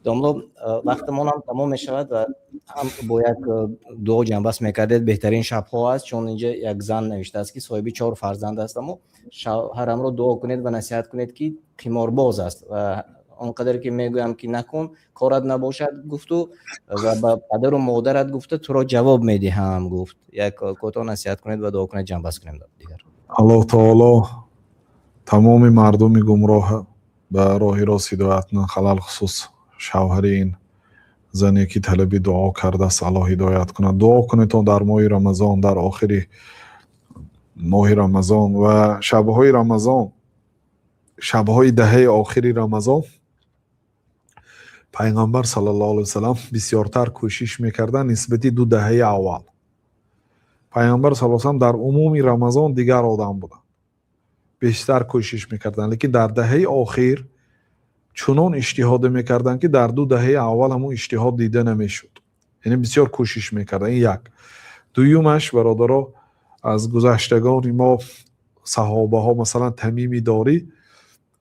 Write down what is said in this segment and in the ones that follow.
Домло, вақтамон ҳам тамом мешавад ва ҳам бо як дуо ҷамъбаст мекардед, беҳтарин шабҳо аст, чун инҷа як зан навиштааст, ки соҳиби чор фарзанд ҳастаму шавҳарамро дуо кунед ва насиҳат кунед, ки қиморбоз аст ва он қадаре ки мегӯям, ки накун, корат набошад, гуфту ва ба падару модарат гуфта, туро ҷавоб медиҳам, гуфт. Як кӯтоҳ насиҳат кунед ва дуо кунед, ҷамъбаст кунем дигар. Аллоҳ таоло тамоми мардуми гумроҳ ба роҳи рост ҳидоят кунад, алалхусус шавҳари ин зане, ки талаби дуо кардааст, Аллоҳ ҳидоят кунад. Дуо кунед дар моҳи Рамазон, дар охири моҳи Рамазон ва шабҳои Рамазон, шабҳои даҳаи охири Рамазон. Пайғамбар саллаллоҳу алайҳи васалам бисёртар кӯшиш мекарданд нисбати ду даҳаи аввал. Пайғамбар саллаллоҳу алайҳи васалам дар умуми Рамазон дигар одам буданд, бештар кӯшиш мекарданд, лекин дар даҳаи охир чунон иҷтиҳоде мекарданд, ки дар ду даҳаи аввал ҳамон иҷтиҳод дида намешуд, яъне бисёр кӯшиш мекарданд. Ин як. Дуюмаш, бародаро, аз гузаштагони мо, саҳобаҳо, масалан, Тамими Дорӣ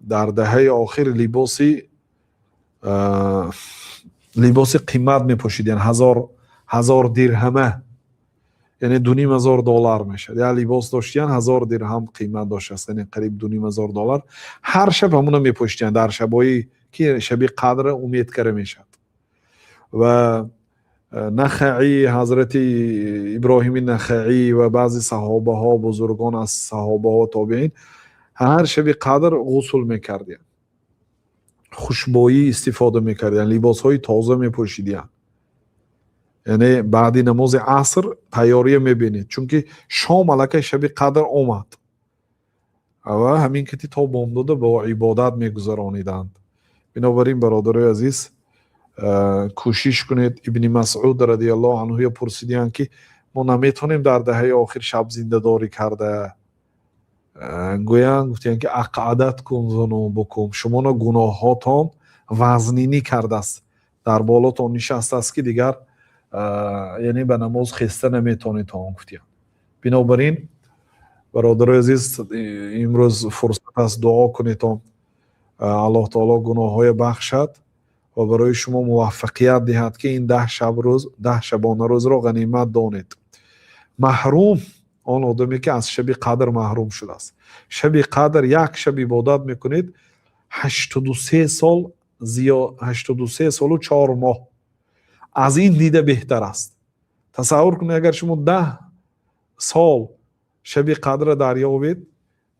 дар даҳаи охир либоси қимат мепӯшид, яъне 1000 дирҳама, яъне 2500 доллар мешавад. Як либос доштиян, 1000 дирҳам қимат доштааст, яъне қариб 2500 доллар. Ҳар шаб ҳамуна мепӯшидиян дар шабҳое, ки шаби қадр умед карда мешавад. Ва Нахаӣ, ҳазрати Иброҳими Нахаӣ ва баъзе саҳобаҳо, бузургон аз саҳобаҳо, тобеин ҳар шаби қадр ғусл мекардиянд, хушбӯӣ истифода мекардиянд, либосҳои тоза мепӯшидиянд. Яъне баъди намози аср тайёрия мебинед, чунки шом аллакай шаби қадр омад ва ҳамин кати то бомдода бо ибодат мегузарониданд. Бинобар ин, бародарои азиз, кӯшиш кунед. Ибни Масъуд радиаллоҳу анҳуя пурсидиянд, ки мо наметавонем дар даҳаи охир шаб зиндадорӣ карда гӯянд. Гуфтиянд, ки أقعدتكم ذنوبكم, шумоно гуноҳҳотон вазнинӣ кардааст, дар болотон нишастааст, ки дигар, яъне, ба намоз хеста наметавонед, гуфтиянд. Бинобар ин, бародарои азиз, имрӯз фурсат аст, дуо кунедон, Аллоҳ таоло гуноҳҳоя бахшад ва барои шумо муваффақият диҳад, ки ин 10 шаб рӯз, 10 шабона рӯзро ғанимат донед. Маҳрум он одаме, ки аз шаби қадр маҳрум шудааст. Шаби қадр як шаб ибодат мекунед, 83 сол зиё, 83 солу 4 моҳ аз ин дида беҳтар аст. Тасаввур кунед, агар шумо 10 сол шаби қадра дарёбед,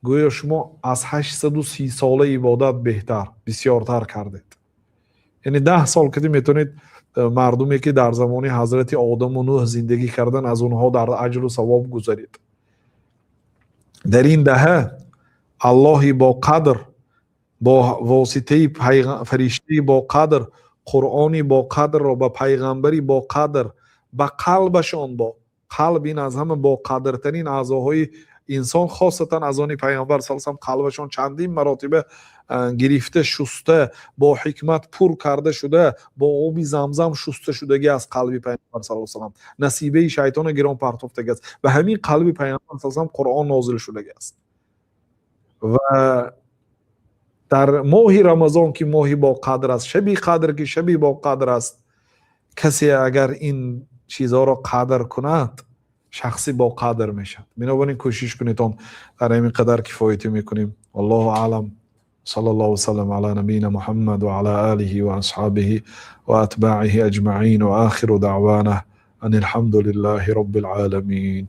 гӯё шумо аз 830 сола ибодат беҳтар, бисёртар кардед. Яъне 10 сол кади метавонед мардуме, ки дар замони ҳазрати Одаму Нӯҳ зиндагӣ кардан, аз онҳо дар аҷру савоб гузаред. Дар ин даҳа Аллоҳи бо қадр бо воситаи фариштаи бо қадр Қуръони бо қадрро ба пайғамбари бо қадр, ба қалбашон. Бо қалб, ин аз ҳама боқадртарин аъзоҳои инсон, хосатан аз они пайғамбар сал салам, қалбашон чандин маротиба гирифта, шуста, бо ҳикмат пур карда шуда, бо оби Замзам шуста шудагӣ аз қалби пайғамбар сал салам, насибаи шайтона гирон партофтагӣ аст. Ба ҳамин қалби пайғамбар сал салам Қуръон нозил шудагӣ аст. Ва дар моҳи Рамазон, ки моҳи боқадр аст, шаби қадр, ки шаби боқадр аст, касе агар ин чизҳоро қадр кунад, шахси боқадр мешавад. Бинобар ин кӯшиш кунедон. Дар ҳамин қадар кифоятӣ мекунем. Аллоҳу аълам. صلى الله وسلم على نبينا محمد وعلى آله وأصحابه وأتباعه أجمعين، وآخر دعوانا أن الحمد لله رب العالمين.